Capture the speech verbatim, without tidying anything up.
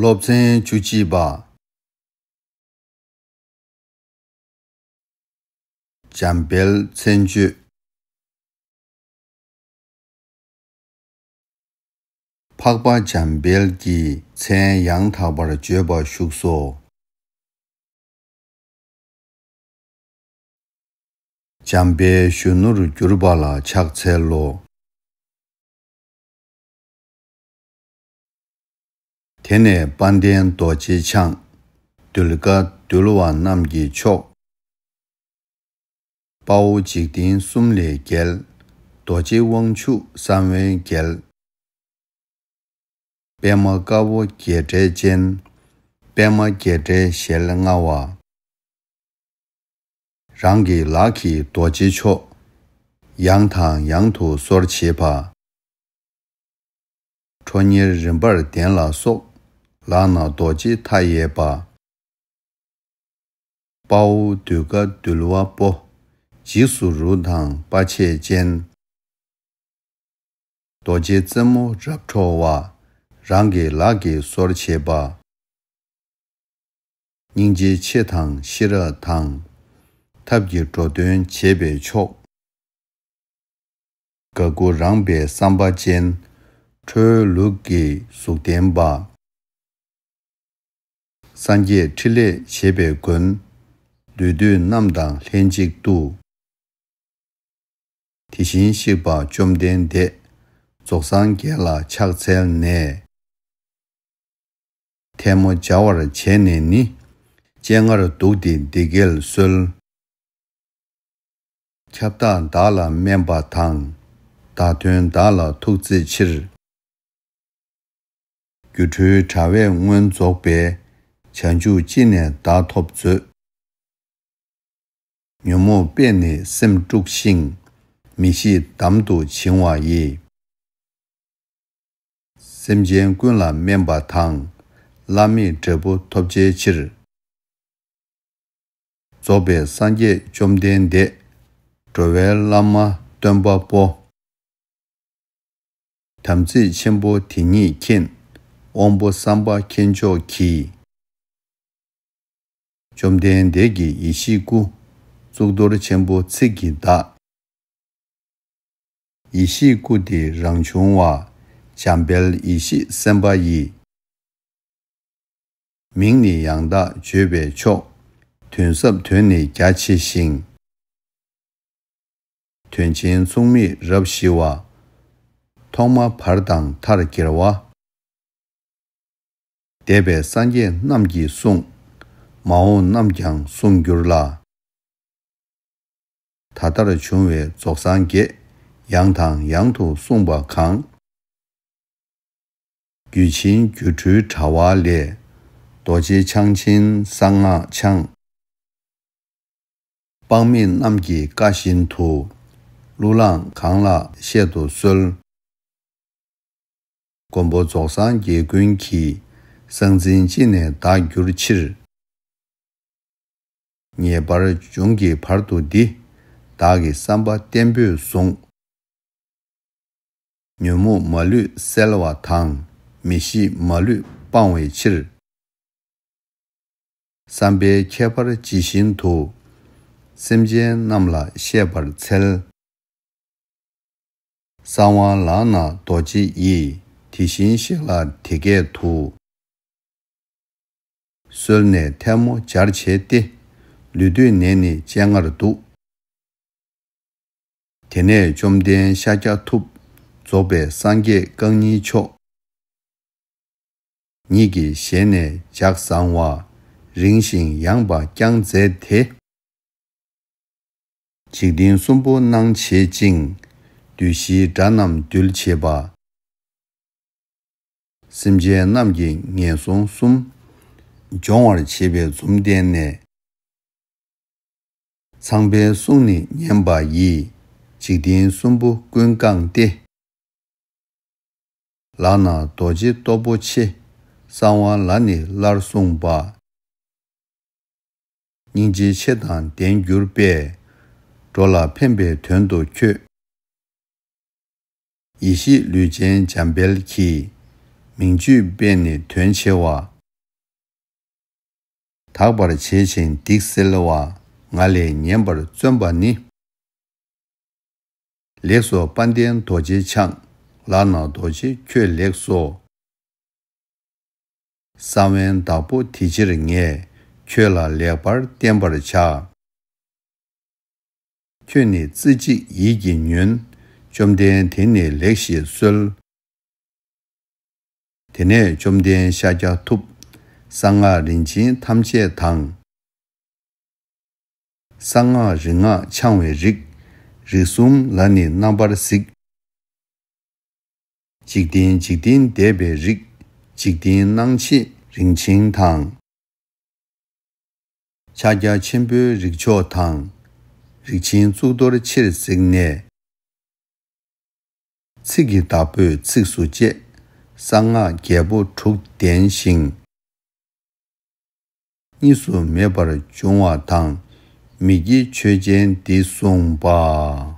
སློབ་ཚན་བཅུ་གཅིག་པ། འཇམ་དཔལ་མཚན་བརྗོད། འཕགས་པ་འཇམ་དཔལ་གྱི་མཚན་ཡང་དག་པར་བརྗོད་པ་བཞུགས་སོ། འཇམ་དཔལ་གཞོན་ནུར་གྱུར་པ་ལ་ཕྱག་འཚལ་ལོ། དེ་ནས་དཔལ་ལྡན་རྡོ་རྗེ་འཆང་། གདུལ་དཀའ་འདུལ་བ་རྣམས་ཀྱི་མཆོག། དཔའ་བོ་འཇིག་རྟེན་གསུམ་ལས་རྒྱལ། རྡོ་རྗེ་དབང་ཕྱུག་གསང་བའི་རྒྱལ། པདྨ་དཀར་པོ་བརྒྱད་བསྒྲལ་ཅན། པདྨ་རྒྱས་འབྲིང་ཞལ་མངའ་བ། རང་གི་ལག་གིས་རྡོ་རྗེ་མཆོག། ཡང་དང་ཡང་དུ་གསོར་བྱེད་པ། ཁྲོ་གཉེར་རིམ་པར་ལྡན་ལ་སོགས། ལག་ན་རྡོ་རྗེ་མཐའ་ཡས་པ། དཔའ་བོ་གདུལ་དཀའ་འདུལ་བ་པོ། འཇིགས་སུ་རུང་དང་དཔའ་ཆས་ཅན། རྡོ་རྗེ་རྩེ་མོ་རབ་ཁྲོ་བ། རང་གི་ལག་གིས་གསོར་བྱེད་པ། སྙིང་རྗེ་ཆེ་དང་ཤེས་རབ་དང་། ཐབས་ཀྱིས་འགྲོ་དོན་བྱེད་པའི་མཆོག། དགའ་མགུ་རངས་པའི་བསམ་པ་ཅན། ཁྲོའི་ལུགས་ཀྱི་གཟུགས་ལྡན་པ། སངས་རྒྱས་ཕྲིན་ལས་བྱེད་པའི་མགོན། ལུས་བཏུད་རྣམས་དང་ལྷན་ཅིག་ཏུ། དེ་བཞིན་གཤེགས་པ་བཅོམ་ལྡན་འདས། རྫོགས་སངས་རྒྱས་ལ་ཕྱག་འཚལ་ནས། ཐལ་མོ་སྦྱར་བར་བྱས་ནས་ནི། སྤྱན་སྔར་འདུག་སྟེ་འདི་སྐད་གསོལ། ཁྱབ་བདག་བདག་ལ་སྨན་པ་དང་། བདག་དོན་བདག་ལ་ཐུགས་བརྩེ་ཕྱིར། སྒྱུ་འཕྲུལ་དྲ་བས་མངོན་རྫོགས་པའི། བྱང་ཆུབ་ཅི་ནས་བདག་ཐོབ་མཛོད། ཉོན་མོངས་པས་ནི་སེམས་དཀྲུགས་ཤིང་། མི་ཤེས་འདམ་དུ་བྱིང་བ་ཡི། སེམས་ཅན་ཀུན་ལ་སྨན་པ་དང་། བླ་མེད་འབྲས་བུ་ཐོབ་བྱའི་ཕྱིར། རྫོགས་པའི་སངས་རྒྱས་བཅོམ་ལྡན་འདས། འགྲོ་བའི་བླ་མ་སྟོན་པ་པོ། དམ་ཚིག་ཆེན་པོ་དེ་ཉིད་མཁྱེན། དབང་པོ་བསམ་པ་མཁྱེན་མཆོག་གིས། བཅོམ་ལྡན་འདས་ཀྱི་ཡེ་ཤེས་སྐུ། གཙུག་ཏོར་ཆེན་པོ་ཚིག་གི་བདག། ཡེ་ཤེས་སྐུ་དེ་རང་བྱུང་བ། འཇམ་དཔལ་ཡེ་ཤེས་སེམས་དཔའ་ཡི། མིང་ནི་ཡང་དག་བརྗོད་པའི་མཆོག། དོན་ཟབ་དོན་ནི་རྒྱ་ཆེ་ཞིང་། དོན་ཆེན་མཚུངས་མེད་རབ་ཞི་བ། ཐོག་མ་བར་དང་མཐར་དགེ་བ། འདས་པའི་སངས་རྒྱས་རྣམས་ཀྱིས་གསུངས། མ་འོངས་རྣམས་ཀྱང་གསུང་འགྱུར་ལ། ད་ལྟར་བྱུང་བའི་རྫོགས་སངས་རྒྱས། ཡང་དང་ཡང་དུ་གསུངས་པ་གང་། རྒྱུད་ཆེན་སྒྱུ་འཕྲུལ་དྲ་བ་ལས། རྡོ་རྗེ་འཆང་ཆེན་གསང་སྔགས་འཆང་། དཔག་མེད་རྣམས་ཀྱི་བཀའ་བཞིན་དུ། གླུ་བླངས་གང་ལགས་བཤད་དུ་གསོལ། མགོན་པོ་རྫོགས་སངས་རྒྱས་ཀུན་གྱི། གསང་འཛིན་ཅི་ནས་བདག་གྱུར་ཕྱིར། ངེས་པར་འབྱུང་གི་བར་དུ་འདི། བདག་གི་བསམ་པ་བརྟན་པོས་བཟུང་། ཉོན་མོངས་མ་ལུས་སེལ་བ་དང་། མི་ཤེས་མ་ལུས་སྤང་བའི་ཕྱིར། བསམ་པའི་ཁྱད་པར་ཇི་བཞིན་དུ། སེམས་ཅན་རྣམས་ལ་བཤད་པར་འཚལ། གསང་བ་ལག་ན་རྡོ་རྗེ་ཡིས། དེ་བཞིན་གཤེགས་ལ་དེ་སྐད་དུ། གསོལ་ནས་ཐལ་མོ་སྦྱར་བྱས་ཏེ། ལུས་བཏུད་ནས་ནི་སྤྱན་སྔར་འདུག། དེ་ནས་བཅོམ་ལྡན་ཤཱཀྱ་ཐུབ། རྫོགས་པའི་སངས་རྒྱས་རྐང་གཉིས་མཆོག། ཉིད་ཀྱི་ཞལ་ནས་ལྗགས་བཟང་བ། རིང་ཞིང་ཡངས་པ་བརྐྱང་མཛད་དེ། འཇིག་རྟེན་གསུམ་པོ་སྣང་བྱེད་ཅིང་། བདུད་བཞིའི་དགྲ་རྣམས་འདུལ་བྱེད་པ། སེམས་ཅན་རྣམས་ཀྱི་ངན་སོང་གསུམ། སྦྱོང་བར་བྱེད་པའི་འཛུམ་བསྟན་ནས། ཚངས་པའི་གསུང་ནི་ཉན་པ་ཡིས། འཇིག་རྟེན་གསུམ་པོ་ཀུན་བཀང་སྟེ། ལག་ན་རྡོ་རྗེ་སྟོབས་པོ་ཆེ། གསང་བ་ལ་ནི་སླར་གསུངས་པ། སྙིང་རྗེ་ཆེ་དང་ལྡན་གྱུར་པས། འགྲོ་ལ་ཕན་པའི་དོན་དུ་ཁྱོད། ཡེ་ཤེས་ལུས་ཅན་འཇམ་དཔལ་གྱིས། མིང་བརྗོད་པས་ནི་དོན་ཆེ་བ། དག་པར་བྱེད་ཅིང་སྡིག་སེལ་བ། ང་ལས་ཉན་པར་བརྩོན་པ་ནི། ལེགས་སོ་དཔལ་ལྡན་རྡོ་རྗེ་འཆང་། ལག་ན་རྡོ་རྗེ་ཁྱོད་ལེགས་སོ། ས་བོན་བདག་པོ་དེ་ཕྱིར་ངས། ཁྱོད་ལ་ལེགས་པར་བསྟན་པར་བྱ། ཁྱོད་ནི་རྩེ་གཅིག་ཡིད་ཀྱིས་ཉོན། བཅོམ་ལྡན་དེ་ནི་ལེགས་ཞེས་གསོལ། དེ་ནས་བཅོམ་ལྡན་ཤཱཀྱ་ཐུབ། གསང་སྔགས་རིན་ཆེན་ཐམས་ཅད་དང་། གསང་སྔགས་རིག་སྔགས་འཆང་བའི་རིགས། རིགས་གསུམ་ལ་ནི་རྣམ་པར་གཟིགས། འཇིག་རྟེན་འཇིག་རྟེན་འདས་པའི་རིགས། འཇིག་རྟེན་སྣང་མཆེད་རིན་ཆེན་དང་། ཕྱག་རྒྱ་ཆེན་པོའི་རིགས་མཆོག་དང་། རིགས་ཆེན་གཙུག་ཏོར་ཆེར་གཟིགས་ནས། ཚིག་གི་བདག་པོས་ཚིགས་སུ་བཅད། གསང་སྔགས་རྒྱལ་པོ་དྲུག་ལྡན་ཞིང་། གཉིས་སུ་མེད་པར་འབྱུང་བ་དང་། མི་སྐྱེ་ཆོས་ཅན་འདི་གསུངས་པ།